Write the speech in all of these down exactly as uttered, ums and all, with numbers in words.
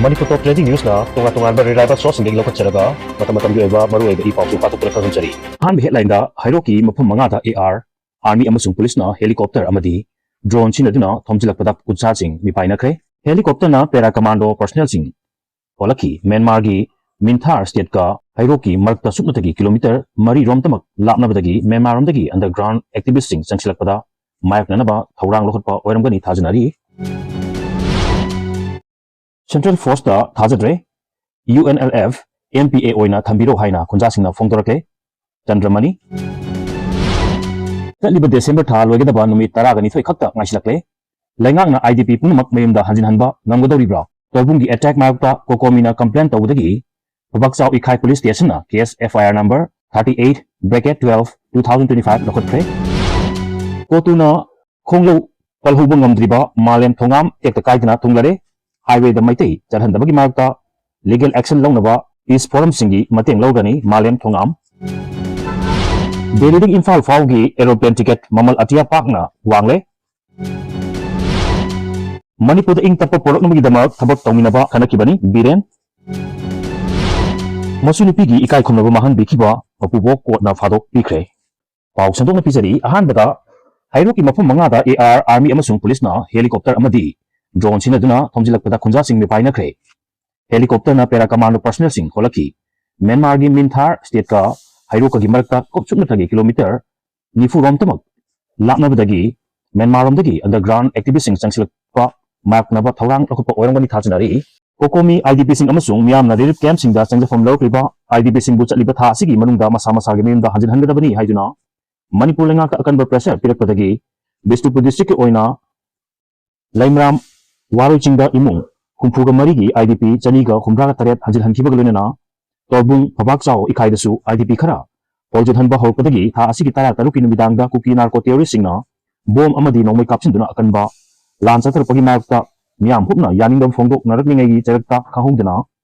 ꯃꯅꯤꯄꯨꯔ ꯇꯣꯞ trending ꯅ꯭ꯌꯨꯁꯅ ꯇꯣꯉꯥꯟ ꯇꯣꯉꯥꯟꯕ reliable ꯁꯣꯔꯁꯁꯤꯡꯗꯒꯤ ꯂꯧꯈꯠꯆꯔꯒ ꯃꯇꯝ ꯃꯇꯝꯒꯤ ꯑꯣꯏꯕ ꯃꯔꯨꯑꯣꯏꯕ ꯏ ꯄꯥꯎꯁꯤꯡ ꯄꯥꯊꯣꯛꯇꯨꯅ ꯈꯪꯍꯟꯖꯔꯤ꯫ ꯑꯍꯥꯟꯕ ꯍꯦꯗꯂꯥꯏꯟꯗ ꯍꯩꯔꯣꯛꯀꯤ ꯃꯐꯝ ꯃꯉꯥꯗ ꯑꯦ ꯑꯥꯔ, ꯑꯥꯔꯃꯤ ꯑꯃꯁꯨꯡ ꯄꯨꯂꯤꯁꯅ ꯍꯦꯂꯤꯀꯣꯞꯇꯔ ꯑꯃꯗꯤ ꯗ꯭ꯔꯣꯟ ꯁꯤꯖꯤꯟꯅꯗꯨꯅ ꯊꯣꯝꯖꯤꯜꯂꯛꯄꯗ ꯈꯨꯠꯁꯥꯁꯤꯡ ꯃꯤꯄꯥꯏꯅꯈ꯭ꯔꯦ꯫ ꯍꯦꯂꯤꯀꯣꯞꯇꯔꯅ ꯄꯦꯔꯥ ꯀꯃꯥꯟꯗꯣ ꯄꯔꯁꯅꯦꯜꯁꯤꯡ ꯍꯣꯜꯂꯛꯈꯤ꯫ ꯃ꯭ꯌꯥꯟꯃꯥꯔꯒꯤ ꯃꯤꯟꯊꯥꯔ ꯁ꯭ꯇꯦꯠꯀ ꯍꯩꯔꯣꯛꯀꯤ ꯃꯔꯛꯇ ꯁꯨꯞꯅꯇꯒꯤ ꯀꯤꯂꯣꯃꯤꯇꯔ ꯃꯔꯤ ꯔꯣꯝꯇꯃꯛ ꯂꯥꯞꯅꯕꯗꯒꯤ ꯃ꯭ꯌꯥꯟꯃꯥꯔꯔꯣꯝꯗꯒꯤ ꯑꯟꯗꯔꯒ꯭ꯔꯥꯎꯟ ꯑꯦꯛꯇꯤꯚꯤꯁ꯭ꯠꯁꯤꯡ ꯆꯪꯁꯤꯜꯂꯛꯄꯗ ꯃꯥꯌꯣꯛꯅꯅꯕ ꯊꯧꯔꯥꯡ ꯂꯧꯈꯠꯄ ꯑꯣꯏꯔꯝꯒꯅꯤ ꯊꯥꯖꯅꯔꯤ꯫ ꯁꯦꯟꯇ꯭ꯔꯦꯜ ꯐꯣꯔꯁꯇ ꯊꯥꯖꯗ꯭ꯔꯦ, U N L F M P A ꯑꯣꯏꯅ ꯊꯝꯕꯤꯔꯣ ꯍꯥꯏꯅ ꯈꯨꯟꯖꯥꯁꯤꯡꯅ ꯐꯣꯡꯗꯣꯔꯛꯂꯦ꯫ ꯆꯟꯗ꯭ꯔꯃꯅꯤ꯫ ꯆꯠꯂꯤꯕ ꯗꯤꯁꯦꯝꯕꯔ ꯊꯥ ꯂꯣꯏꯒꯗꯕ ꯅꯨꯃꯤꯠ ꯇꯔꯥꯒ ꯅꯤꯊꯣꯏ ꯈꯛꯇ ꯉꯥꯏꯁꯤꯜꯂꯛꯂꯦ꯫ ꯂꯩꯉꯥꯛꯅ ꯑꯥꯏ ꯗꯤ ꯄꯤ ꯄꯨꯝꯅꯃꯛ ꯃꯌꯨꯝꯗ ꯍꯟꯖꯤꯟꯍꯟꯕ ꯉꯝꯒꯗꯧꯔꯤꯕ꯭ꯔꯥ? ꯇꯣꯔꯕꯨꯡꯒꯤ ꯑꯦꯇꯦꯛ ꯃꯥꯌꯣꯛꯇ ꯀꯣꯀꯣꯃꯤꯅ ꯀꯝꯄ꯭ꯂꯦꯟ ꯇꯧꯕꯗꯒꯤ ꯐꯨꯕꯥꯛꯆꯥꯎ ꯏꯈꯥꯏ ꯄꯨꯂꯤꯁ ꯁ꯭ꯇꯦꯁꯟꯅ case F I R number thirty eight bracket twelve two thousand twenty five ꯂꯧꯈꯠꯈ꯭ꯔꯦ꯫ ꯀꯣꯇꯨꯅ ꯈꯣꯡꯂꯧ ꯄꯜꯍꯧꯕ ꯉꯝꯗ꯭ꯔꯤꯕ ꯃꯥꯂꯦꯝ ꯊꯣꯉꯥꯝ ꯇꯦꯛꯇ ꯀꯥꯏꯗꯅ ꯊꯨꯡꯂꯔꯦ꯫ ꯍꯥꯏꯋꯦꯗ ꯃꯩꯇꯩ ꯆꯠꯍꯟꯗꯕꯒꯤ ꯃꯥꯌꯣꯛꯇ ꯂꯤꯒꯦꯜ ꯑꯦꯛꯁꯟ ꯂꯧꯅꯕ ꯄꯤꯁ ꯐꯣꯔꯝꯁꯤꯡꯒꯤ ꯃꯇꯦꯡ ꯂꯧꯒꯅꯤ ꯃꯥꯂꯦꯝ ꯊꯣꯉꯥꯝ꯫ ꯗꯦꯜꯂꯤꯗꯒꯤ ꯏꯝꯐꯥꯜ ꯐꯥꯎꯒꯤ ꯑꯦꯔꯣꯄ꯭ꯂꯦꯟ ꯇꯤꯀꯦꯠ ꯃꯃꯜ ꯑꯇꯤꯌꯥ ꯄꯥꯛꯅ ꯋꯥꯡꯂꯦ꯫ ꯃꯅꯤꯄꯨꯔꯗ ꯏꯪ ꯇꯞꯄ ꯄꯣꯔꯛꯅꯕꯒꯤꯗꯃꯛ ꯊꯕꯛ ꯇꯧꯃꯤꯟꯅꯕ ꯈꯟꯅꯈꯤꯕꯅꯤ ꯕꯤꯔꯦꯟ꯫ ꯃꯁꯨ ꯅꯨꯄꯤꯒꯤ ꯏꯀꯥꯏ ꯈꯨꯝꯅꯕ ꯃꯥꯡꯍꯟꯕꯤꯈꯤꯕ ꯃꯄꯨꯕꯣꯛ ꯀꯣꯔꯠꯅ ꯐꯥꯗꯣꯛꯄꯤꯈ꯭ꯔꯦ꯫ ꯄꯥꯎ ꯁꯟꯗꯣꯛꯅ ꯄꯤꯖꯔꯤ꯫ ꯑꯍꯥꯟꯕꯗ, ꯍꯩꯔꯣꯛꯀꯤ ꯃꯐꯝ ꯃꯉꯥꯗ ꯑꯦ ꯑꯥꯔ, ꯑꯥꯔꯃꯤ ꯑꯃꯁꯨꯡ ꯄꯨꯂꯤꯁꯅ ꯍꯦꯂꯤꯀꯣꯞꯇꯔ ꯑꯃꯗꯤ ꯗ꯭ꯔꯣꯟ ꯁꯤꯖꯤꯟꯅꯗꯨꯅ ꯊꯣꯝꯖꯤꯜꯂꯛꯄꯗ ꯈꯨꯟꯖꯥꯁꯤꯡ ꯃꯤꯄꯥꯏꯅꯈ꯭ꯔꯦ꯫ ꯍꯦꯂꯤꯀꯣꯞꯇꯔꯅ ꯄꯦꯔꯥ ꯀꯃꯥꯟꯗꯣ ꯄꯔꯁꯅꯦꯜꯁꯤꯡ ꯍꯣꯜꯂꯛꯈꯤ꯫ ꯃ꯭ꯌꯥꯟꯃꯥꯔꯒꯤ ꯃꯤꯟꯊꯥꯔ ꯁ꯭ꯇꯦꯠꯀ ꯍꯩꯔꯣꯛꯀꯒꯤ ꯃꯔꯛꯇ ꯀꯨꯞ ꯁꯨꯞꯅꯇꯒꯤ ꯀꯤꯂꯣꯃꯤꯇꯔ ꯅꯤꯐꯨ ꯔꯣꯝꯇꯃꯛ ꯂꯥꯞꯅꯕꯗꯒꯤ ꯃ꯭ꯌꯥꯟꯃꯥꯔꯔꯣꯝꯗꯒꯤ ꯑꯟꯗꯔꯒ꯭ꯔꯥꯎꯟ ꯑꯦꯛꯇꯤꯚꯤꯁ꯭ꯠꯁꯤꯡ ꯆꯪꯁꯤꯜꯂꯛꯄ ꯃꯥꯌꯣꯛꯅꯕ ꯊꯧꯔꯥꯡ ꯂꯧꯈꯠꯄ ꯑꯣꯏꯔꯝꯒꯅꯤ ꯊꯥꯖꯅꯔꯤ꯫ ꯀꯣꯀꯣꯃꯤ ꯑꯥꯏ ꯗꯤ ꯄꯤꯁꯤꯡ ꯑꯃꯁꯨꯡ ꯃꯤꯌꯥꯝꯅ ꯔꯤꯂꯤꯐ ꯀꯦꯝꯞꯁꯤꯡꯗ ꯆꯪꯖꯐꯝ ꯂꯧꯔꯛꯂꯤꯕ ꯑꯥꯏ ꯗꯤ ꯄꯤꯁꯤꯡꯕꯨ ꯆꯠꯂꯤꯕ ꯊꯥ ꯑꯁꯤꯒꯤ ꯃꯅꯨꯡꯗ ꯃꯁꯥ ꯃꯁꯥꯒꯤ ꯃꯌꯨꯝꯗ ꯍꯟꯖꯤꯟꯍꯟꯒꯗꯕꯅꯤ ꯍꯥꯏꯗꯨꯅ ꯃꯅꯤꯄꯨꯔ ꯂꯩꯉꯥꯛꯇ ꯑꯀꯟꯕ ꯄ꯭ꯔꯦꯁꯔ ꯄꯤꯔꯛꯄꯗꯒꯤ ꯕꯤꯁꯅꯨꯄꯨꯔ ꯗꯤꯁꯇ꯭ꯔꯤꯛꯀꯤ ꯑꯣꯏꯅ ꯂꯩꯃꯔꯥꯝ ꯋꯥꯔꯣꯏ ꯆꯤꯡꯗ ꯏꯃꯨꯡ ꯍꯨꯝꯐꯨꯒ ꯃꯔꯤꯒꯤ ꯑꯥꯏ ꯗꯤ ꯄꯤ ꯆꯅꯤꯒ ꯍꯨꯝꯗ꯭ꯔꯥꯒ ꯇꯔꯦꯠ ꯍꯟꯖꯤꯟꯍꯟꯈꯤꯕꯒ ꯂꯣꯏꯅꯅ ꯇꯣꯔꯕꯨꯡ ꯐꯕꯥꯛꯆꯥꯎ ꯏꯀꯥꯏꯗꯁꯨ ꯑꯥꯏ ꯗꯤ ꯄꯤ ꯈꯔ ꯍꯣꯜꯖꯤꯟꯍꯟꯕ ꯍꯧꯔꯛꯄꯗꯒꯤ ꯊꯥ ꯑꯁꯤꯒꯤ ꯇꯔꯥ ꯇꯔꯨꯛꯀꯤ ꯅꯨꯃꯤꯗꯥꯡꯗ ꯀꯨꯀꯤ ꯅꯥꯔꯀꯣ ꯇꯦꯔꯣꯔꯤꯁ꯭ꯠꯁꯤꯡꯅ ꯕꯣꯝ ꯑꯃꯗꯤ ꯅꯣꯡꯃꯩ ꯀꯥꯞꯁꯤꯟꯗꯨꯅ ꯑꯀꯟꯕ ꯂꯥꯟ ꯆꯠꯊꯔꯛꯄꯒꯤ ꯃꯥꯌꯣꯛꯇ ꯃꯤꯌꯥꯝ ꯄꯨꯝꯅ ꯌꯥꯅꯤꯡꯗꯕ ꯐꯣꯡꯗꯣꯛꯅꯔꯛꯂꯤꯉꯩꯒꯤ ꯆꯩꯔꯛꯇ ꯈꯪꯍꯧꯗꯅ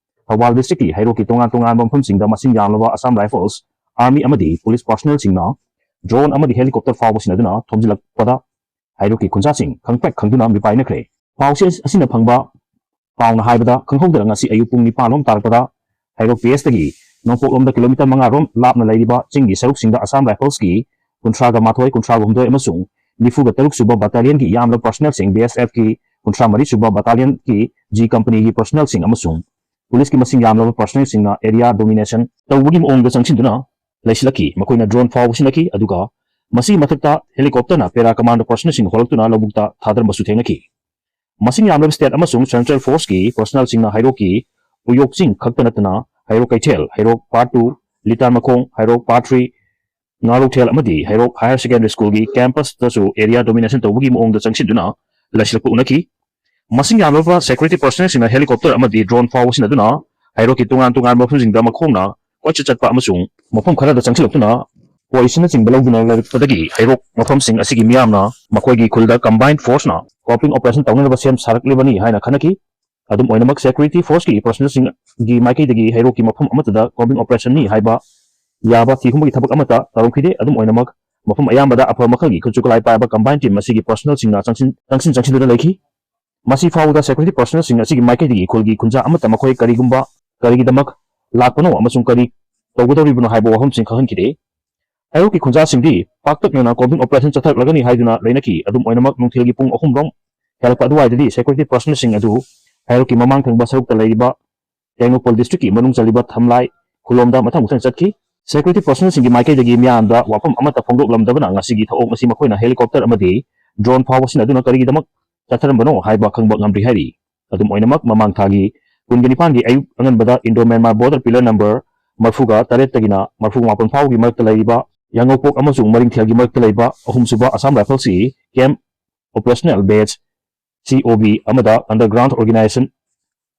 ꯊꯧꯕꯥꯜ ꯗꯤꯁꯇ꯭ꯔꯤꯛꯀꯤ ꯍꯩꯔꯣꯛꯀꯤ ꯇꯣꯉꯥꯟ ꯇꯣꯉꯥꯟꯕ ꯃꯐꯝꯁꯤꯡꯗ ꯃꯁꯤꯡ ꯌꯥꯝꯂꯕ ꯑꯁꯥꯝ ꯔꯥꯏꯐꯜꯁ, ꯑꯥꯔꯃꯤ ꯑꯃꯗꯤ ꯄꯨꯂꯤꯁ ꯄꯥꯔꯁꯅꯦꯜꯁꯤꯡꯅ ꯗ꯭ꯔꯣꯟ ꯑꯃꯗꯤ ꯍꯦꯂꯤꯀꯣꯞꯇꯔ ꯐꯥꯎꯕ ꯁꯤꯖꯤꯟꯅꯗꯨꯅ ꯊꯣꯝꯖꯤꯜꯂꯛꯄꯗ ꯍꯩꯔꯣꯛꯀꯤ ꯈꯨꯟꯖꯥꯁꯤꯡ ꯈꯪꯄ꯭ꯔꯦꯛ ꯈꯪꯗꯨꯅ ꯃꯤꯄꯥꯏꯅꯈ꯭ꯔꯦ꯫ ꯄꯥꯎꯆꯦ ꯑꯁꯤꯅ ꯐꯪꯕ ꯄꯥꯎꯅ ꯍꯥꯏꯕꯗ, ꯈꯪꯍꯧꯗꯅ ꯉꯁꯤ ꯑꯌꯨꯛ ꯄꯨꯡ ꯅꯤꯄꯥꯟ ꯔꯣꯝ ꯇꯥꯔꯛꯄꯗ ꯍꯩꯔꯣꯛ ꯄꯤ ꯑꯦꯁꯇꯒꯤ ꯅꯣꯡꯄꯣꯛꯂꯣꯝꯗ ꯀꯤꯂꯣꯃꯤꯇꯔ ꯃꯉꯥ ꯔꯣꯝ ꯂꯥꯞꯅ ꯂꯩꯔꯤꯕ ꯆꯤꯡꯒꯤ ꯁꯔꯨꯛꯁꯤꯡꯗ ꯑꯁꯥꯝ ꯔꯥꯏꯐꯜꯁꯀꯤ ꯀꯨꯟꯊ꯭ꯔꯥꯒ ꯃꯥꯊꯣꯏ, ꯀꯨꯟꯊ꯭ꯔꯥꯒ ꯍꯨꯝꯗꯣꯏ ꯑꯃꯁꯨꯡ ꯅꯤꯐꯨꯒ ꯇꯔꯨꯛ ꯁꯨꯕ ꯕꯠꯇꯥꯂꯤꯌꯟꯒꯤ ꯌꯥꯝꯂꯕ ꯄꯔꯁꯅꯦꯜꯁꯤꯡ, ꯕꯤ ꯑꯦꯁ ꯑꯦꯐꯀꯤ ꯀꯨꯟꯊ꯭ꯔꯥ ꯃꯔꯤ ꯁꯨꯕ ꯕꯠꯇꯥꯂꯤꯌꯟꯒꯤ ꯖꯤ ꯀꯝꯄꯅꯤꯒꯤ ꯄꯔꯁꯅꯦꯜꯁꯤꯡ ꯑꯃꯁꯨꯡ ꯄꯨꯂꯤꯁꯀꯤ ꯃꯁꯤꯡ ꯌꯥꯝꯂꯕ ꯄꯔꯁꯅꯦꯜꯁꯤꯡꯅ ꯑꯦꯔꯤꯌꯥ ꯗꯣꯃꯤꯅꯦꯁꯟ ꯇꯧꯕꯒꯤ ꯃꯑꯣꯡꯗ ꯆꯪꯁꯤꯟꯗꯨꯅ ꯂꯩꯁꯤꯜꯂꯛꯈꯤ꯫ ꯃꯈꯣꯏꯅ ꯗ꯭ꯔꯣꯟ ꯐꯥꯎꯕ ꯁꯤꯖꯤꯟꯅꯈꯤ, ꯑꯗꯨꯒ ꯃꯁꯤꯒꯤ ꯃꯊꯛꯇ ꯍꯦꯂꯤꯀꯣꯞꯇꯔꯅ ꯄꯦꯔꯥ ꯀꯃꯥꯟꯗꯣ ꯄꯔꯁꯅꯦꯜꯁꯤꯡ ꯍꯣꯜꯂꯛꯇꯨꯅ ꯂꯧꯕꯨꯛꯇ ꯊꯥꯗꯔꯝꯕꯁꯨ ꯊꯦꯡꯅꯈꯤ꯫ ꯃꯁꯤꯡ ꯌꯥꯝꯂꯕ ꯁ꯭ꯇꯦꯠ ꯑꯃꯁꯨꯡ ꯁꯦꯟꯇ꯭ꯔꯦꯜ ꯐꯣꯔꯁꯀꯤ ꯄꯔꯁꯅꯦꯜꯁꯤꯡꯅ ꯍꯩꯔꯣꯛꯀꯤ ꯎꯌꯣꯛ ꯆꯤꯡ ꯈꯛꯇ ꯅꯠꯇꯅ ꯍꯩꯔꯣꯛ ꯀꯩꯊꯦꯜ, ꯍꯩꯔꯣꯛ ꯄꯥꯔꯠ ꯇꯨ, ꯂꯤꯇꯥꯟꯃꯈꯣꯡ, ꯍꯩꯔꯣꯛ ꯄꯥꯔꯠ ꯊ꯭ꯔꯤ, ꯉꯥꯔꯧꯊꯦꯜ ꯑꯃꯗꯤ ꯍꯩꯔꯣꯛ ꯍꯥꯌꯔ ꯁꯦꯀꯦꯟꯗꯔꯤ ꯁ꯭ꯀꯨꯜꯒꯤ ꯀꯦꯝꯄꯁꯇꯁꯨ ꯑꯦꯔꯤꯌꯥ ꯗꯣꯃꯤꯅꯦꯁꯟ ꯇꯧꯕꯒꯤ ꯃꯑꯣꯡꯗ ꯆꯪꯁꯤꯟꯗꯨꯅ ꯂꯩꯁꯤꯜꯂꯛꯄ ꯎꯅꯈꯤ꯫ ꯃꯁꯤꯡ ꯌꯥꯝꯂꯕ ꯁꯦꯀ꯭ꯌꯨꯔꯤꯇꯤ ꯄꯔꯁꯅꯦꯜꯁꯤꯡꯅ ꯍꯦꯂꯤꯀꯣꯞꯇꯔ ꯑꯃꯗꯤ ꯗ꯭ꯔꯣꯟ ꯐꯥꯎꯕ ꯁꯤꯖꯤꯟꯅꯗꯨꯅ ꯍꯩꯔꯣꯛꯀꯤ ꯇꯣꯉꯥꯟ ꯇꯣꯉꯥꯟꯕ ꯃꯐꯝꯁꯤꯡꯗ ꯃꯈꯣꯡꯅ ꯀꯣꯏꯆꯠ ꯆꯠꯄ ꯑꯃꯁꯨꯡ ꯃꯐꯝ ꯈꯔꯗ ꯆꯪꯁꯤꯜꯂꯛꯇꯨꯅ ꯄꯣꯖꯤꯁꯟꯅꯆꯤꯡꯕ ꯂꯧꯗꯨꯅ ꯂꯩꯔꯛꯄꯗꯒꯤ ꯍꯩꯔꯣꯛ ꯃꯐꯝꯁꯤꯡ ꯑꯁꯤꯒꯤ ꯃꯤꯌꯥꯝꯅ ꯃꯈꯣꯏꯒꯤ ꯈꯨꯜꯗ ꯀꯝꯕꯥꯏꯟ ꯐꯣꯔꯁꯅ ꯀꯣꯄꯤꯡ ꯑꯣꯄꯔꯦꯁꯟ ꯇꯧꯅꯅꯕ ꯁꯦꯝ ꯁꯥꯔꯛꯂꯤꯕꯅꯤ ꯍꯥꯏꯅ ꯈꯟꯅꯈꯤ꯫ ꯑꯗꯨꯝ ꯑꯣꯏꯅꯃꯛ, ꯁꯦꯀ꯭ꯌꯨꯔꯤꯇꯤ ꯐꯣꯔꯁꯀꯤ ꯄꯔꯁꯅꯦꯜꯁꯤꯡꯒꯤ ꯃꯥꯏꯀꯩꯗꯒꯤ ꯍꯩꯔꯣꯛꯀꯤ ꯃꯐꯝ ꯑꯃꯠꯇꯗ ꯀꯣꯝꯕꯤꯡ ꯑꯣꯄꯔꯦꯁꯟꯅꯤ ꯍꯥꯏꯕ ꯌꯥꯕ ꯊꯤꯍꯨꯝꯕꯒꯤ ꯊꯕꯛ ꯑꯃꯠꯇ ꯇꯧꯔꯝꯈꯤꯗꯦ꯫ ꯑꯗꯨꯝ ꯑꯣꯏꯅꯃꯛ, ꯃꯐꯝ ꯑꯌꯥꯝꯕꯗ ꯑꯐꯕ ꯃꯈꯜꯒꯤ ꯈꯨꯠꯁꯨ ꯈꯨꯠꯂꯥꯏ ꯄꯥꯏꯕ ꯀꯝꯕꯥꯏꯟ ꯇꯤꯝ ꯑꯁꯤꯒꯤ ꯄꯔꯁꯅꯦꯜꯁꯤꯡꯅ ꯆꯪꯁꯤꯟ, ꯆꯪꯁꯤꯟ ꯆꯪꯁꯤꯟꯗꯨꯅ ꯂꯩꯈꯤ꯫ ꯃꯁꯤ ꯐꯥꯎꯕꯗ ꯁꯦꯀ꯭ꯌꯨꯔꯤꯇꯤ ꯄꯔꯁꯅꯦꯜꯁꯤꯡ ꯑꯁꯤꯒꯤ ꯃꯥꯏꯀꯩꯗꯒꯤ ꯈꯨꯜꯒꯤ ꯈꯨꯟꯖꯥ ꯑꯃꯠꯇ ꯃꯈꯣꯏ ꯀꯔꯤꯒꯨꯝꯕ, ꯀꯔꯤꯒꯤꯗꯃꯛ ꯂꯥꯛꯄꯅꯣ ꯑꯃꯁꯨꯡ ꯀꯔꯤ ꯇꯧꯒꯗꯧꯔꯤꯕꯅꯣ ꯍꯥꯏꯕ ꯋꯥꯐꯝꯁꯤꯡ ꯈꯪꯍꯟꯈꯤꯗꯦ꯫ ꯍꯩꯔꯣꯛꯀꯤ ꯈꯨꯟꯖꯥꯁꯤꯡꯗꯤ ꯄꯥꯛꯇꯛꯅꯅ ꯀꯣꯝꯕꯤꯡ ꯑꯣꯄꯔꯦꯁꯟ ꯆꯠꯊꯔꯛꯂꯒꯅꯤ ꯍꯥꯏꯗꯨꯅ ꯂꯩꯅꯈꯤ꯫ ꯑꯗꯨꯝ ꯑꯣꯏꯅꯃꯛ, ꯅꯨꯡꯊꯤꯜꯒꯤ ꯄꯨꯡ ꯑꯍꯨꯝ ꯔꯣꯝ ꯍꯦꯜꯂꯛꯄ ꯑꯗꯨꯋꯥꯏꯗꯗꯤ ꯁꯦꯀ꯭ꯌꯨꯔꯤꯇꯤ ꯄꯔꯁꯅꯦꯜꯁꯤꯡ ꯑꯗꯨ ꯍꯩꯔꯣꯛꯀꯤ ꯃꯃꯥꯡ ꯊꯪꯕ ꯁꯔꯨꯛꯇ ꯂꯩꯔꯤꯕ ꯇꯦꯡꯅꯧꯄꯜ ꯗꯤꯁꯇ꯭ꯔꯤꯛꯀꯤ ꯃꯅꯨꯡ ꯆꯜꯂꯤꯕ ꯊꯝꯂꯥꯏ ꯈꯨꯂꯣꯝꯗ ꯃꯊꯪ ꯃꯊꯪ ꯆꯠꯈꯤ꯫ ꯁꯦꯀ꯭ꯌꯨꯔꯤꯇꯤ ꯄꯔꯁꯅꯦꯜꯁꯤꯡꯒꯤ ꯃꯥꯏꯀꯩꯗꯒꯤ ꯃꯤꯌꯥꯝꯗ ꯋꯥꯐꯝ ꯑꯃꯠꯇ ꯐꯣꯡꯗꯣꯛꯂꯝꯗꯕꯅ ꯉꯁꯤꯒꯤ ꯊꯧꯑꯣꯡ ꯑꯁꯤ ꯃꯈꯣꯏꯅ ꯍꯦꯂꯤꯀꯣꯞꯇꯔ ꯑꯃꯗꯤ ꯗ꯭ꯔꯣꯟ ꯐꯥꯎꯕ ꯁꯤꯖꯤꯟꯅꯗꯨꯅ ꯀꯔꯤꯒꯤꯗꯃꯛ ꯆꯠꯊꯔꯝꯕꯅꯣ ꯍꯥꯏꯕ ꯈꯪꯕ ꯉꯝꯗ꯭ꯔꯤ ꯍꯥꯏꯔꯤ꯫ ꯑꯗꯨꯝ ꯑꯣꯏꯅꯃꯛ, ꯃꯃꯥꯡ ꯊꯥꯒꯤ ꯀꯨꯟꯒ ꯅꯤꯄꯥꯟꯒꯤ ꯑꯌꯨꯛ ꯑꯉꯟꯕꯗ Indo Myanmar border pillar number ꯃꯔꯤꯐꯨꯒ ꯇꯔꯦꯠꯇꯒꯤꯅ ꯃꯔꯤꯐꯨ ꯃꯥꯄꯟ ꯐꯥꯎꯕꯒꯤ ꯃꯔꯛꯇ ꯂꯩꯔꯤꯕ ꯌꯥꯉꯧꯄꯣꯛ ꯑꯃꯁꯨꯡ ꯃꯔꯤꯡꯊꯦꯜꯒꯤ ꯃꯔꯛꯇ ꯂꯩꯕ ꯑꯍꯨꯝꯁꯨꯕ ꯑꯁꯥꯝ ꯔꯥꯏꯐꯜꯁꯀꯤ ꯀꯦꯝꯞ ꯑꯣꯄꯔꯦꯁꯅꯦꯜ ꯕꯦꯁ, ꯁꯤ ꯑꯣ ꯕꯤ, ꯑꯃꯗ ꯑꯟꯗꯔꯒ꯭ꯔꯥꯎꯟꯗ ꯑꯣꯔꯒꯅꯥꯏꯖꯦꯁꯟ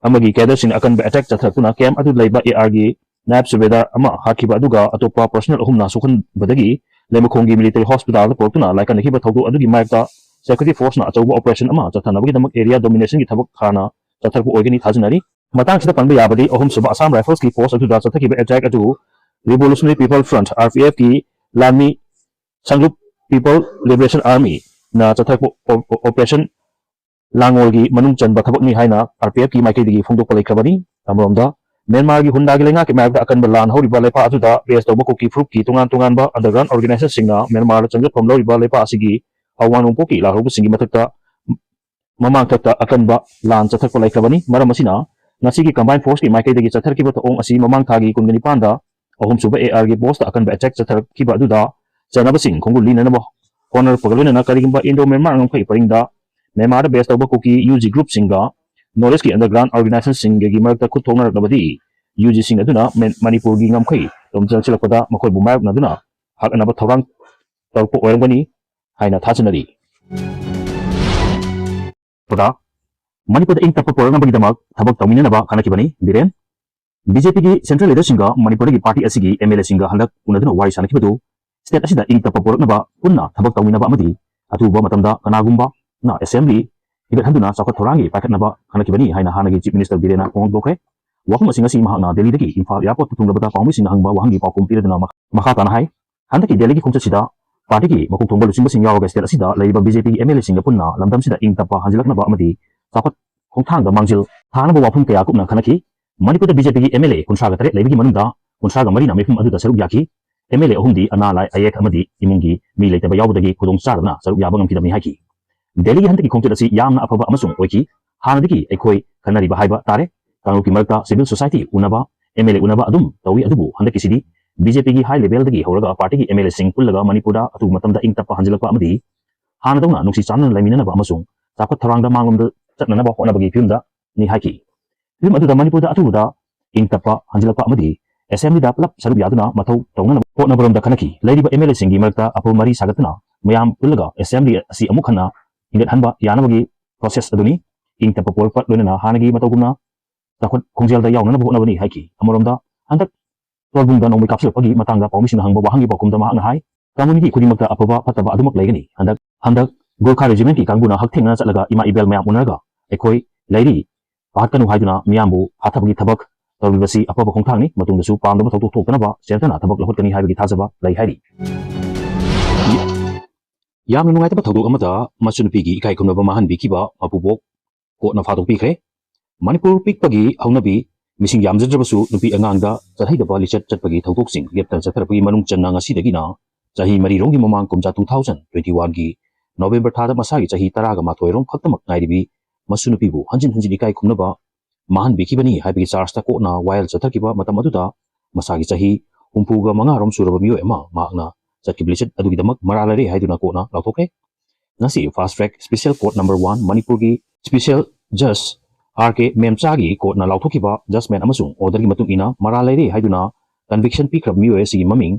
ꯑꯃꯒꯤ ꯀꯦꯗꯔꯁꯤꯡꯅ ꯑꯀꯟꯕ ꯑꯦꯇꯦꯛ ꯆꯠꯊꯔꯛꯇꯨꯅ ꯀꯦꯝꯞ ꯑꯗꯨ ꯂꯩꯕ ꯑꯦ ꯑꯥꯔꯒꯤ ꯅꯥꯌꯕ ꯁꯨꯕꯦꯗꯥꯔ ꯑꯃ ꯍꯥꯠꯈꯤꯕ, ꯑꯗꯨꯒ ꯑꯇꯣꯞꯄ ꯄꯔꯁꯅꯦꯜ ꯑꯍꯨꯝꯅ ꯁꯣꯛꯍꯟꯕꯗꯒꯤ ꯂꯩꯃꯈꯣꯡꯒꯤ ꯃꯤꯂꯤꯇꯔꯤ ꯍꯣꯁꯄꯤꯇꯥꯜꯗ ꯄꯨꯔꯛꯇꯨꯅ ꯂꯥꯏꯀꯠꯅꯈꯤꯕ ꯊꯧꯗꯣꯛ ꯑꯗꯨꯒꯤ ꯃꯥꯌꯣꯛꯇ ꯁꯦꯀ꯭ꯌꯨꯔꯤꯇꯤ ꯐꯣꯔꯁꯅ ꯑꯆꯧꯕ ꯑꯣꯄꯔꯦꯁꯟ ꯑꯃ ꯆꯠꯊꯅꯕꯒꯤꯗꯃꯛ ꯑꯦꯔꯤꯌꯥ ꯗꯣꯃꯤꯅꯦꯁꯟꯒꯤ ꯊꯕꯛ ꯍꯥꯟꯅ ꯆꯠꯊꯔꯛꯄ ꯑꯣꯏꯒꯅꯤ ꯊꯥꯖꯅꯔꯤ꯫ ꯃꯇꯥꯡꯁꯤꯗ ꯄꯟꯕ ꯌꯥꯕꯗꯤ, ꯑꯍꯨꯝꯁꯨꯕ ꯑꯁꯥꯝ ꯔꯥꯏꯐꯜꯁꯀꯤ ꯄꯣꯁ ꯑꯗꯨꯗ ꯆꯠꯊꯈꯤꯕ ꯑꯦꯇꯦꯛ ꯑꯗꯨ revolutionary people front, R P ꯑꯦꯐꯀꯤ ꯂꯥꯟꯃꯤ ꯁꯪꯂꯨꯞ ꯄꯤꯄꯜ ꯂꯤꯕꯔꯦꯁꯟ ꯑꯥꯔꯃꯤꯅ ꯆꯠꯊꯔꯛꯄ ꯑꯣ-, ꯑꯣ-, ꯑꯣꯄꯔꯦꯁꯟ ꯂꯥꯡꯑꯣꯜꯒꯤ ꯃꯅꯨꯡ ꯆꯟꯕ ꯊꯕꯛꯅꯤ ꯍꯥꯏꯅ ꯑꯥꯔ ꯄꯤ ꯑꯦꯐꯀꯤ ꯃꯥꯏꯀꯩꯗꯒꯤ ꯐꯣꯡꯗꯣꯛꯄ ꯂꯩꯈ꯭ꯔꯕꯅꯤ꯫ ꯑꯃꯔꯣꯝꯗ, ꯃ꯭ꯌꯥꯟꯃꯥꯔꯒꯤ ꯍꯨꯟꯗꯥꯒꯤ ꯂꯩꯉꯥꯛꯀꯤ ꯃꯥꯌꯣꯛꯇ ꯑꯀꯟꯕ ꯂꯥꯟ ꯍꯧꯔꯤꯕ ꯂꯩꯄꯥꯛ ꯑꯗꯨꯗ ꯕꯦꯁ ꯇꯧꯕ ꯀꯨꯀꯤ ꯐꯨꯔꯨꯞꯀꯤ ꯇꯣꯉꯥꯟ ꯇꯣꯉꯥꯟꯕ ꯑꯟꯗꯔꯒ꯭ꯔꯥꯎꯟ ꯑꯣꯔꯒꯅꯥꯏꯖꯦꯁꯟꯁꯤꯡꯅ ꯃ꯭ꯌꯥꯟꯃꯥꯔꯗ ꯆꯪꯖꯐꯝ ꯂꯧꯔꯤꯕ ꯂꯩꯄꯥꯛ ꯑꯁꯤꯒꯤ ꯑꯋꯥꯡ ꯅꯣꯡꯄꯣꯛꯀꯤ ꯂꯥꯜꯍꯧꯕꯁꯤꯡꯒꯤ ꯃꯊꯛꯇ ꯃꯃꯥꯡꯊꯛꯇ ꯑꯀꯟꯕ ꯂꯥꯟ ꯆꯠꯊꯔꯛꯄ ꯂꯩꯈ꯭ꯔꯕꯅꯤ꯫ ꯃꯔꯝ ꯑꯁꯤꯅ, ꯉꯁꯤꯒꯤ ꯀꯝꯕꯥꯏꯟ ꯐꯣꯔꯁꯀꯤ ꯃꯥꯏꯀꯩꯗꯒꯤ ꯆꯠꯊꯔꯛꯈꯤꯕ ꯊꯧꯑꯣꯡ ꯑꯁꯤ ꯃꯃꯥꯡ ꯊꯥꯒꯤ ꯀꯨꯟꯒ ꯅꯤꯄꯥꯟꯗ ꯑꯍꯨꯝꯁꯨꯕ ꯑꯦ ꯑꯥꯔꯒꯤ ꯄꯣꯁꯇ ꯑꯀꯟꯕ ꯑꯦꯇꯦꯛ ꯆꯠꯊꯔꯛꯈꯤꯕ ꯑꯗꯨꯗ ꯆꯠꯅꯕꯁꯤꯡ ꯈꯣꯡꯒꯨꯜ ꯂꯤꯅꯅꯕ ꯍꯣꯠꯅꯔꯛꯄꯒ ꯂꯣꯏꯅꯅ ꯀꯔꯤꯒꯨꯝꯕ ꯏꯟꯗꯣ ꯃ꯭ꯌꯥꯟꯃꯥꯔ ꯉꯝꯈꯩ ꯄꯔꯤꯡꯗ ꯃ꯭ꯌꯥꯟꯃꯥꯔꯗ ꯕꯦꯁ ꯇꯧꯕ ꯀꯨꯀꯤ ꯌꯨ ꯖꯤ ꯒ꯭ꯔꯨꯞꯁꯤꯡꯒ ꯅꯣꯔꯠ ꯏꯁꯀꯤ ꯑꯟꯗꯔꯒ꯭ꯔꯥꯎꯟ ꯑꯣꯔꯒꯅꯥꯏꯖꯦꯁꯟꯁꯤꯡꯒꯒꯤ ꯃꯔꯛꯇ ꯈꯨꯠ ꯊꯣꯛꯅꯔꯛꯂꯕꯗꯤ ꯌꯨ ꯖꯤꯁꯤꯡ ꯑꯗꯨꯅ ꯃꯦꯟ-, ꯃꯅꯤꯄꯨꯔꯒꯤ ꯉꯝꯈꯩ ꯇꯨꯝ ꯆꯪꯁꯤꯜꯂꯛꯄꯗ ꯃꯈꯣꯏꯕꯨ ꯃꯥꯌꯣꯛꯅꯗꯨꯅ ꯍꯥꯠꯅꯕ ꯊꯧꯔꯥꯡ ꯇꯧꯔꯛꯄ ꯑꯣꯏꯔꯝꯒꯅꯤ ꯍꯥꯏꯅ ꯊꯥꯖꯅꯔꯤ꯫ ꯄꯗ ꯃꯅꯤꯄꯨꯔꯗ ꯏꯪ ꯇꯞꯄ ꯄꯨꯔꯛꯅꯕꯒꯤꯗꯃꯛ ꯊꯕꯛ ꯇꯧꯃꯤꯟꯅꯅꯕ ꯈꯟꯅꯈꯤꯕꯅꯤ꯫ ꯕꯤꯔꯦꯟ, ꯕꯤ ꯖꯦ ꯄꯤꯒꯤ ꯁꯦꯟꯇ꯭ꯔꯦꯜ ꯂꯤꯗꯔꯁꯤꯡꯒ ꯃꯅꯤꯄꯨꯔꯗꯒꯤ ꯄꯥꯔꯇꯤ ꯑꯁꯤꯒꯤ ꯑꯦꯝ ꯑꯦꯜ ꯑꯦꯁꯤꯡꯒ ꯍꯟꯗꯛ ꯎꯅꯗꯨꯅ ꯋꯥꯔꯤ ꯁꯥꯟꯅꯈꯤꯕꯗꯨ ꯁ꯭ꯇꯦꯠ ꯑꯁꯤꯗ ꯏꯪ ꯇꯞꯄ ꯄꯨꯔꯛꯅꯕ ꯄꯨꯟꯅ ꯊꯕꯛ ꯇꯧꯃꯤꯟꯅꯕ ꯑꯃꯗꯤ ꯑꯊꯨꯕ ꯃꯇꯝꯗ ꯀꯅꯥꯒꯨꯝꯕꯅ ꯑꯦꯁꯦꯝꯕ꯭ꯂꯤ ꯍꯤꯒꯠꯍꯟꯗꯨꯅ ꯆꯥꯎꯈꯠ ꯊꯧꯔꯥꯡꯒꯤ ꯄꯥꯏꯈꯠꯅꯕ ꯈꯟꯅꯈꯤꯕꯅꯤ ꯍꯥꯏꯅ ꯍꯥꯟꯅꯒꯤ ꯆꯤꯐ ꯃꯤꯅꯤꯁꯇꯔ ꯕꯤꯔꯦꯟꯅ ꯐꯣꯡꯗꯣꯛꯈ꯭ꯔꯦ꯫ ꯋꯥꯐꯝ ꯑꯁꯤ ꯉꯁꯤ ꯃꯍꯥꯛꯅ ꯗꯦꯜꯂꯤꯗꯒꯤ ꯏꯝꯐꯥꯜ ꯑꯦꯌꯥꯔꯄꯣꯔꯠꯇ ꯊꯨꯡꯂꯕꯗ ꯄꯥꯎꯃꯤꯁꯤꯡꯅ ꯍꯪꯕ ꯋꯥꯍꯪꯒꯤ ꯄꯥꯎꯈꯨꯝ ꯄꯤꯔꯗꯨꯅ ꯃꯈ-, ꯃꯈꯥ ꯇꯥꯅ ꯍꯥꯏ, ꯍꯟꯗꯛꯀꯤ ꯗꯦꯜꯂꯤꯒꯤ ꯈꯣꯡꯆꯠꯁꯤꯗ ꯄꯥꯔꯇꯤꯒꯤ ꯃꯀꯣꯛ ꯊꯣꯡꯕ ꯂꯨꯆꯤꯡꯕꯁꯤꯡ ꯌꯥꯎꯔꯒ ꯁ꯭ꯇꯦꯠ ꯑꯁꯤꯗ ꯂꯩꯔꯤꯕ ꯕꯤ ꯖꯦ ꯄꯤꯒꯤ ꯑꯦꯝ ꯑꯦꯜ ꯑꯦꯁꯤꯡꯒ ꯄꯨꯟꯅ ꯂꯝꯗꯝꯁꯤꯗ ꯏꯪ ꯇꯞꯄ ꯍꯟꯖꯤꯜꯂꯛꯅꯕ ꯑꯃꯗꯤ ꯆꯥꯎꯈꯠ ꯈꯣꯡꯊꯥꯡꯗ ꯃꯥꯡꯖꯤꯜ ꯊꯥꯅꯕ ꯋꯥꯐꯝ ꯀꯌꯥ ꯀꯨꯞꯅ ꯈꯟꯅꯈꯤ꯫ ꯃꯅꯤꯄꯨꯔꯗ ꯕꯤ ꯖꯦ ꯄꯤꯒꯤ ꯑꯦꯝ ꯑꯦꯜ ꯑꯦ ꯀꯨꯟꯊ꯭ꯔꯥꯒ ꯇꯔꯦꯠ ꯂꯩꯕꯒꯤ ꯃꯅꯨꯡꯗ ꯀꯨꯟꯊ꯭ꯔꯥꯒ ꯃꯔꯤꯅ ꯃꯤꯐꯝ ꯑꯗꯨꯗ ꯁꯔꯨꯛ ꯌꯥꯈꯤ꯫ ꯑꯦꯝ ꯑꯦꯜ ꯑꯦ ꯑꯍꯨꯝꯗꯤ ꯑꯅꯥ ꯂꯥꯏ ꯑꯌꯦꯛ ꯑꯃꯗꯤ ꯏꯃꯨꯡꯒꯤ ꯃꯤ ꯂꯩꯇꯕ ꯌꯥꯎꯕꯗꯒꯤ ꯈꯨꯗꯣꯡ ꯆꯥꯗꯅ ꯁꯔꯨꯛ ꯌꯥꯕ ꯉꯝꯈꯤꯗꯕꯅꯤ ꯍꯥꯏꯈꯤ꯫ ꯗꯦꯜꯂꯤꯒꯤ ꯍꯟꯗꯛꯀꯤ ꯈꯣꯡꯆꯠ ꯑꯁꯤ ꯌꯥꯝꯅ ꯑꯐꯕ ꯑꯃꯁꯨꯡ ꯑꯣꯏꯈꯤ꯫ ꯍꯥꯟꯅꯗꯒꯤ ꯑꯩꯈꯣꯏ ꯈꯟꯅꯔꯤꯕ ꯍꯥꯏꯕ ꯇꯥꯔꯦ꯫ ꯀꯥꯡꯂꯨꯞꯀꯤ ꯃꯔꯛꯇ ꯁꯤꯚꯤꯜ ꯁꯣꯁꯥꯏꯇꯤ ꯎꯅꯕ, ꯑꯦꯝ ꯑꯦꯜ ꯑꯦ ꯎꯅꯕ ꯑꯗꯨꯝ ꯇꯧꯏ, ꯑꯗꯨꯕꯨ ꯍꯟꯗꯛꯀꯤꯁꯤꯗꯤ ꯕꯤ ꯖꯦ ꯄꯤꯒꯤ ꯍꯥꯏ ꯂꯦꯚꯦꯜꯗꯒꯤ ꯍꯧꯔꯒ ꯄꯥꯔꯇꯤꯒꯤ ꯑꯦꯝ ꯑꯦꯜ ꯑꯦꯁꯤꯡ ꯄꯨꯜꯂꯒ ꯃꯅꯤꯄꯨꯔꯗ ꯑꯊꯨꯕ ꯃꯇꯝꯗ ꯏꯪ ꯇꯞꯄ ꯍꯟꯖꯤꯜꯂꯛꯄ ꯑꯃꯗꯤ ꯍꯥꯟꯅꯗꯧꯅ ꯅꯨꯡꯁꯤ ꯆꯥꯟꯅꯅ ꯂꯩꯃꯤꯟꯅꯅꯕ ꯑꯃꯁꯨꯡ ꯆꯥꯎꯈꯠ ꯊꯧꯔꯥꯡꯗ ꯃꯥꯡꯂꯣꯝꯗ ꯆꯠꯅꯅꯕ ꯍꯣꯠꯅꯕꯒꯤ ꯐꯤꯕꯝꯗꯅꯤ ꯍꯥꯏꯈꯤ꯫ ꯐꯤꯚꯝ ꯑꯗꯨꯗ ꯃꯅꯤꯄꯨꯔꯗ ꯑꯊꯨꯕꯗ ꯏꯪ ꯇꯞꯄ ꯍꯟꯖꯤꯜꯂꯛꯄ ꯑꯃꯗꯤ ꯑꯦꯁꯦꯝꯕ꯭ꯂꯤꯗ ꯄꯨꯂꯞ ꯁꯔꯨꯛ ꯌꯥꯗꯨꯅ ꯃꯊꯧ ꯇꯧꯅꯅꯕ ꯍꯣꯠꯅꯕꯔꯣꯝꯗ ꯈꯟꯅꯈꯤ꯫ ꯂꯩꯔꯤꯕ ꯑꯦꯝ ꯑꯦꯜ ꯑꯦꯁꯤꯡꯒꯤ ꯃꯔꯛꯇ ꯑꯐꯕ ꯃꯔꯤ ꯁꯥꯒꯠꯇꯨꯅ ꯃꯌꯥꯝ ꯄꯨꯜꯂꯒ ꯑꯦꯁꯦꯝꯕ꯭ꯂꯤ ꯑꯁꯤ ꯑꯃꯨꯛ ꯍꯟꯅ ꯍꯤꯡꯒꯠꯍꯟꯕ ꯌꯥꯅꯕꯒꯤ ꯄ꯭ꯔꯣꯁꯦꯁ ꯑꯗꯨꯅꯤ꯫ ꯏꯪ ꯇꯞꯄ ꯄꯣꯔꯛꯄ ꯂꯣꯏꯅꯅ ꯍꯥꯟꯅꯒꯤ ꯃꯇꯧꯒꯨꯝꯅ ꯆꯥꯎꯈꯠ ꯈꯣꯡꯖꯦꯜꯗ ꯌꯥꯎꯅꯅꯕ ꯍꯣꯠꯅꯕꯅꯤ ꯍꯥꯏꯈꯤ꯫ ꯑꯃꯔꯣꯝꯗ, ꯍꯟꯗꯛ ꯇꯣꯔꯕꯨꯡꯗ ꯅꯣꯡꯃꯩ ꯀꯥꯞꯁꯤꯜꯂꯛꯄꯒꯤ ꯃꯇꯥꯡꯗ ꯄꯥꯎꯃꯤꯁꯤꯡꯅ ꯍꯪꯕ ꯋꯥꯍꯪꯒꯤ ꯄꯥꯎꯈꯨꯝꯗ ꯃꯍꯥꯛꯅ ꯍꯥꯏ, ꯀꯝꯃꯨꯅꯤꯇꯤ ꯈꯨꯗꯤꯡꯃꯛꯇ ꯑꯐꯕ ꯐꯠꯇꯕ ꯑꯗꯨꯃꯛ ꯂꯩꯒꯅꯤ꯫ ꯍꯟꯗꯛ, ꯍꯟꯗꯛ ꯒꯣꯔꯈꯥ ꯔꯦꯖꯤꯃꯦꯟꯠꯀꯤ ꯀꯥꯡꯕꯨꯅ ꯍꯛꯊꯦꯡꯅꯅ ꯆꯠꯂꯒ ꯏꯃꯥ ꯏꯕꯦꯜ ꯃꯌꯥꯝ ꯎꯅꯔꯒ ꯑꯩꯈꯣꯏ ꯂꯩꯔꯤ, ꯄꯥꯈꯠꯀꯅꯨ ꯍꯥꯏꯗꯨꯅ ꯃꯤꯌꯥꯝꯕꯨ ꯐꯥꯊꯕꯒꯤ ꯊꯕꯛ ꯇꯧꯔꯤꯕꯁꯤ ꯑꯐꯕ ꯈꯣꯡꯊꯥꯡꯅꯤ꯫ ꯃꯇꯨꯡꯗꯁꯨ ꯄꯥꯝꯗꯕ ꯊꯧꯗꯣꯛ ꯊꯣꯛꯇꯅꯕ ꯆꯦꯟꯇꯅ ꯊꯕꯛ ꯂꯧꯈꯠꯀꯅꯤ ꯍꯥꯏꯕꯒꯤ ꯊꯥꯖꯕ ꯂꯩ ꯍꯥꯏꯔꯤ꯫ ꯌꯥꯝꯅ ꯅꯨꯡꯉꯥꯏꯇꯕ ꯊꯧꯗꯣꯛ ꯑꯃꯗ ꯃꯆꯨ ꯅꯨꯄꯤꯒꯤ ꯏꯀꯥꯏ ꯈꯨꯝꯅꯕ ꯃꯥꯡꯍꯟꯕꯤꯈꯤꯕ ꯃꯄꯨꯕꯣꯛ ꯀꯣꯔꯠꯅ ꯐꯥꯗꯣꯛꯄꯤꯈ꯭ꯔꯦ꯫ ꯃꯅꯤꯄꯨꯔ ꯄꯤꯛꯄꯒꯤ ꯍꯧꯅꯕꯤ, ꯃꯤꯁꯤꯡ ꯌꯥꯝꯖꯗ꯭ꯔꯕꯁꯨ ꯅꯨꯄꯤ ꯑꯉꯥꯡꯗ ꯆꯠꯍꯩꯗꯕ ꯂꯤꯆꯠ ꯆꯠꯄꯒꯤ ꯊꯧꯗꯣꯛꯁꯤꯡ ꯂꯦꯞꯇꯅ ꯆꯠꯊꯔꯛꯄꯒꯤ ꯃꯅꯨꯡ ꯆꯟꯅ ꯉꯁꯤꯗꯒꯤꯅ ꯆꯍꯤ ꯃꯔꯤꯔꯣꯝꯒꯤ ꯃꯃꯥꯡ ꯀꯨꯝꯖꯥ two thousand twenty one ꯒꯤ November ꯊꯥꯗ ꯃꯁꯥꯒꯤ ꯆꯍꯤ ꯇꯔꯥꯒ ꯃꯥꯊꯣꯏꯔꯣꯝ ꯈꯛꯇꯃꯛ ꯉꯥꯏꯔꯤꯕꯤ ꯃꯁꯨ ꯅꯨꯄꯤꯕꯨ ꯍꯟꯖꯤꯟ ꯍꯟꯖꯤꯟ ꯏꯀꯥꯏ ꯈꯨꯝꯅꯕ ꯃꯥꯡꯍꯟꯕꯤꯈꯤꯕꯅꯤ ꯍꯥꯏꯕꯒꯤ ꯆꯥꯔꯖꯇ ꯀꯣꯔꯠꯅ ꯋꯥꯌꯦꯜ ꯆꯠꯊꯈꯤꯕ ꯃꯇꯝ ꯑꯗꯨꯗ ꯃꯁꯥꯒꯤ ꯆꯍꯤ ꯍꯨꯝꯐꯨꯒ ꯃꯉꯥꯔꯣꯝ ꯁꯨꯔꯕ ꯃꯤꯑꯣꯏ ꯑꯃ ꯃꯍꯥꯛꯅ ꯆꯠꯈꯤꯕ ꯂꯤꯆꯠ ꯑꯗꯨꯒꯤꯗꯃꯛ ꯃꯔꯥꯜ ꯂꯩꯔꯦ ꯍꯥꯏꯗꯨꯅ ꯀꯣꯔꯠꯅ ꯂꯥꯎꯊꯣꯛꯈ꯭ꯔꯦ꯫ ꯉꯁꯤ Fast Track Special Court Number One ꯃꯅꯤꯄꯨꯔꯒꯤ Special Judge R K ꯃꯦꯝꯆꯥꯒꯤ ꯀꯣꯔꯠꯅ ꯂꯥꯎꯊꯣꯛꯈꯤꯕ judgment ꯑꯃꯁꯨꯡ order ꯒꯤ ꯃꯇꯨꯡ ꯏꯟꯅ ꯃꯔꯥꯜ ꯂꯩꯔꯦ ꯍꯥꯏꯗꯨꯅ conviction ꯄꯤꯈ꯭ꯔꯕ ꯃꯤꯑꯣꯏ ꯑꯁꯤꯒꯤ ꯃꯃꯤꯡ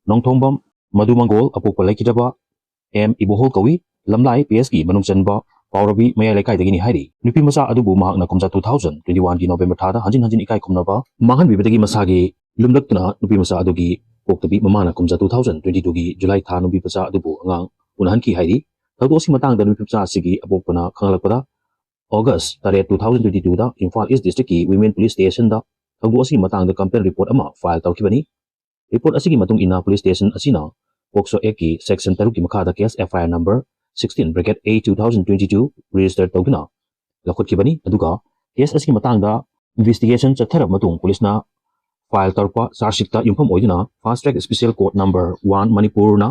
ꯅꯣꯡꯊꯣꯡꯕꯝ ꯃꯗꯨ ꯃꯪꯒꯣꯜ, ꯑꯄꯣꯛꯄ ꯂꯩꯈꯤꯗ꯭ꯔꯕ ꯑꯦꯝ ꯏꯕꯣꯍꯣꯜ ꯀꯧꯏ꯫ ꯂꯝꯂꯥꯏ ꯄꯤ ꯑꯦꯁꯀꯤ ꯃꯅꯨꯡ ꯆꯟꯕ ꯄꯥꯎꯔꯕꯤ ꯃꯌꯥꯏ ꯂꯩꯀꯥꯏꯗꯒꯤꯅꯤ ꯍꯥꯏꯔꯤ꯫ ꯅꯨꯄꯤ ꯃꯆꯥ ꯑꯗꯨꯕꯨ ꯃꯍꯥꯛꯅ ꯀꯨꯝꯖꯥ two thousand twenty one ꯒꯤ November ꯊꯥꯗ ꯍꯟꯖꯤꯟ ꯍꯟꯖꯤꯟ ꯏꯀꯥꯏ ꯈꯨꯝꯅꯕ ꯃꯥꯡꯍꯟꯕꯤꯕꯗꯒꯤ ꯃꯁꯥꯒꯤ ꯂꯨꯝꯂꯛꯇꯨꯅ ꯅꯨꯄꯤ ꯃꯆꯥ ꯑꯗꯨꯒꯤ ꯀꯣꯛꯇꯕꯤ ꯃꯃꯥꯅ ꯀꯨꯝꯖꯥ two thousand twenty two ꯒꯤ July ꯊꯥ ꯅꯨꯄꯤ ꯃꯆꯥ ꯑꯗꯨꯕꯨ ꯑꯉꯥꯡ ꯎꯅꯍꯟꯈꯤ ꯍꯥꯏꯔꯤ꯫ ꯊꯧꯗꯣꯛ ꯑꯁꯤꯒꯤ ꯃꯇꯥꯡꯗ ꯅꯨꯄꯤ ꯃꯆꯥ ꯑꯁꯤꯒꯤ ꯑꯄꯣꯛꯄꯅ ꯈꯪꯍꯜꯂꯛꯄꯗ, August ꯇꯔꯦꯠ, two thousand twenty two ꯗ ꯏꯝꯐꯥꯜ East District ꯀꯤ Women Police Station ꯗ ꯊꯧꯗꯣꯛ ꯑꯁꯤꯒꯤ ꯃꯇꯥꯡꯗ complaint report ꯑꯃ file ꯇꯧꯔꯛꯈꯤꯕꯅꯤ꯫ Report ꯑꯁꯤꯒꯤ ꯃꯇꯨꯡ ꯏꯟꯅ police station ꯑꯁꯤꯅ POCSO Act ꯀꯤ section ꯇꯔꯨꯛꯀꯤ ꯃꯈꯥꯗ case F I R number sixteen bracket A two thousand twenty two register ꯇꯧꯗꯨꯅ ꯂꯧꯈꯠꯈꯤꯕꯅꯤ꯫ ꯑꯗꯨꯒ case ꯑꯁꯤꯒꯤ ꯃꯇꯥꯡꯗ investigation ꯆꯠꯊꯔꯕ ꯃꯇꯨꯡ police ꯅ file ꯇꯧꯔꯛꯄ charge sheet ꯇ ꯌꯨꯝꯐꯝ ꯑꯣꯏꯗꯨꯅ Fast Track Special Court Number One ꯃꯅꯤꯄꯨꯔꯅ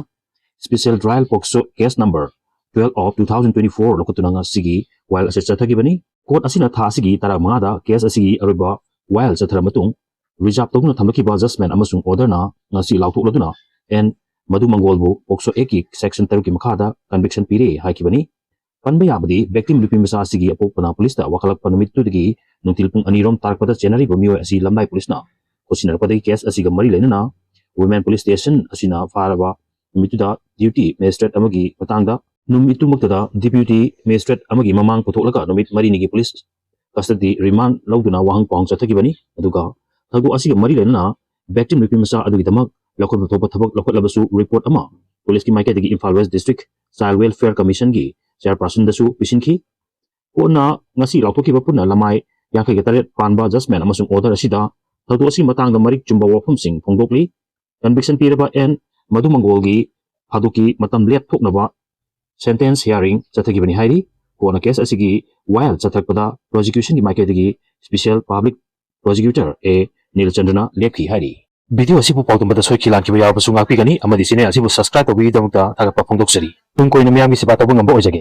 Special Trial POCSO Case Number twelve of two thousand twenty four ꯂꯧꯈꯠꯇꯨꯅ ꯉꯁꯤꯒꯤ ꯋꯥꯌꯦꯜ ꯑꯁꯤ ꯆꯠꯊꯈꯤꯕꯅꯤ꯫ Court ꯑꯁꯤꯅ ꯊꯥ ꯑꯁꯤꯒꯤ ꯇꯔꯥꯃꯉꯥꯗ case ꯑꯁꯤꯒꯤ ꯑꯔꯣꯏꯕ ꯋꯥꯌꯦꯜ ꯆꯠꯊꯔꯕ ꯃꯇꯨꯡ reserve ꯇꯧꯗꯨꯅ ꯊꯝꯂꯛꯈꯤꯕ judgment ꯑꯃꯁꯨꯡ order ꯅ ꯉꯁꯤ ꯂꯥꯎꯊꯣꯛꯂꯗꯨꯅ ꯑꯦꯟ ꯃꯗꯨ ꯃꯪꯒꯣꯜꯕꯨ POCSO Act ꯀꯤ section ꯇꯔꯨꯛꯀꯤ ꯃꯈꯥꯗ conviction ꯄꯤꯔꯦ ꯍꯥꯏꯈꯤꯕꯅꯤ꯫ ꯄꯟꯕ ꯌꯥꯕꯗꯤ, victim ꯅꯨꯄꯤ ꯃꯆꯥ ꯑꯁꯤꯒꯤ ꯑꯄꯣꯛꯄꯅ police ꯇ ꯋꯥꯀꯠꯂꯛꯄ ꯅꯨꯃꯤꯠꯇꯨꯗꯒꯤ ꯅꯨꯡꯊꯤꯜ ꯄꯨꯡ ꯑꯅꯤꯔꯣꯝ ꯇꯥꯔꯛꯄꯗ ꯆꯦꯟꯅꯔꯤꯕ ꯃꯤꯑꯣꯏ ꯑꯁꯤ ꯂꯝꯂꯥꯏ police ꯅ ꯈꯨꯠꯁꯤꯟꯅꯔꯛꯄꯗꯒꯤ case ꯑꯁꯤꯒ ꯃꯔꯤ ꯂꯩꯅꯅ Women Police Station ꯑꯁꯤꯅ ꯐꯥꯔꯕ ꯅꯨꯃꯤꯠꯇꯨꯗ duty magistrate ꯑꯃꯒꯤ ꯃꯇꯥꯡꯗ, ꯅꯨꯃꯤꯠꯇꯨꯃꯛꯇꯗ deputy magistrate ꯑꯃꯒꯤ ꯃꯃꯥꯡ ꯄꯨꯊꯣꯛꯂꯒ ꯅꯨꯃꯤꯠ ꯃꯔꯤꯅꯤꯒꯤ police custody remand ꯂꯧꯗꯨꯅ ꯋꯥꯍꯪ ꯄꯥꯎꯍꯪ ꯆꯠꯊꯈꯤꯕꯅꯤ꯫ ꯑꯗꯨꯒ ꯊꯧꯗꯣꯛ ꯑꯁꯤꯒ ꯃꯔꯤ ꯂꯩꯅꯅ victim ꯅꯨꯄꯤ ꯃꯆꯥ ꯑꯗꯨꯒꯤꯗꯃꯛ ꯂꯧꯈꯠꯄ ꯊꯣꯛꯄ ꯊꯕꯛ ꯂꯧꯈꯠꯂꯕꯁꯨ report ꯑꯃ police ꯀꯤ ꯃꯥꯏꯀꯩꯗꯒꯤ Imphal West District Child Welfare Commission ꯒꯤ chairperson ꯗꯁꯨ ꯄꯤꯁꯤꯟꯈꯤ꯫ ꯀꯣꯔꯠꯅ ꯉꯁꯤ ꯂꯥꯎꯊꯣꯛꯈꯤꯕ ꯄꯨꯟꯅ ꯂꯃꯥꯏ ꯌꯥꯡꯈꯩꯒ ꯇꯔꯦꯠ ꯄꯥꯟꯕ judgment ꯑꯃꯁꯨꯡ order ꯑꯁꯤꯗ ꯊꯧꯗꯣꯛ ꯑꯁꯤꯒꯤ ꯃꯇꯥꯡꯗ ꯃꯔꯤꯛ ꯆꯨꯝꯕ ꯋꯥꯐꯝꯁꯤꯡ ꯐꯣꯡꯗꯣꯛꯂꯤ꯫ Conviction ꯄꯤꯔꯕ ꯑꯦꯟ ꯃꯗꯨ ꯃꯪꯒꯣꯜꯒꯤ ꯐꯥꯗꯣꯛꯀꯤ ꯃꯇꯝ ꯂꯦꯞꯊꯣꯛꯅꯕ sentence hearing ꯆꯠꯊꯈꯤꯕꯅꯤ ꯍꯥꯏꯔꯤ꯫ ꯀꯣꯟꯅ case ꯑꯁꯤꯒꯤ ꯋꯥꯌꯦꯜ ꯆꯠꯊꯔꯛꯄꯗ prosecutionꯒꯤ ꯃꯥꯏꯀꯩꯗꯒꯤ special public prosecutor A ꯅꯤꯜꯆꯟꯗ꯭ꯔꯅ ꯂꯦꯞꯈꯤ ꯍꯥꯏꯔꯤ꯫ Video ꯑꯁꯤꯕꯨ ꯄꯥꯎꯗꯝꯕꯗ ꯁꯣꯏꯈꯤ ꯂꯥꯟꯈꯤꯕ ꯌꯥꯎꯔꯕꯁꯨ ꯉꯥꯛꯄꯤꯒꯅꯤ ꯑꯃꯗꯤ channel ꯑꯁꯤꯕꯨ subscribe ꯇꯧꯕꯤꯕꯒꯤꯗꯃꯛꯇ ꯊꯥꯒꯠꯄ ꯐꯣꯡꯗꯣꯛꯆꯔꯤ꯫ ꯇꯨꯡ ꯀꯣꯏꯅ ꯃꯤꯌꯥꯝꯒꯤ ꯁꯦꯕꯥ ꯇꯧꯕ ꯉꯝꯕ ꯑꯣꯏꯖꯒꯦ꯫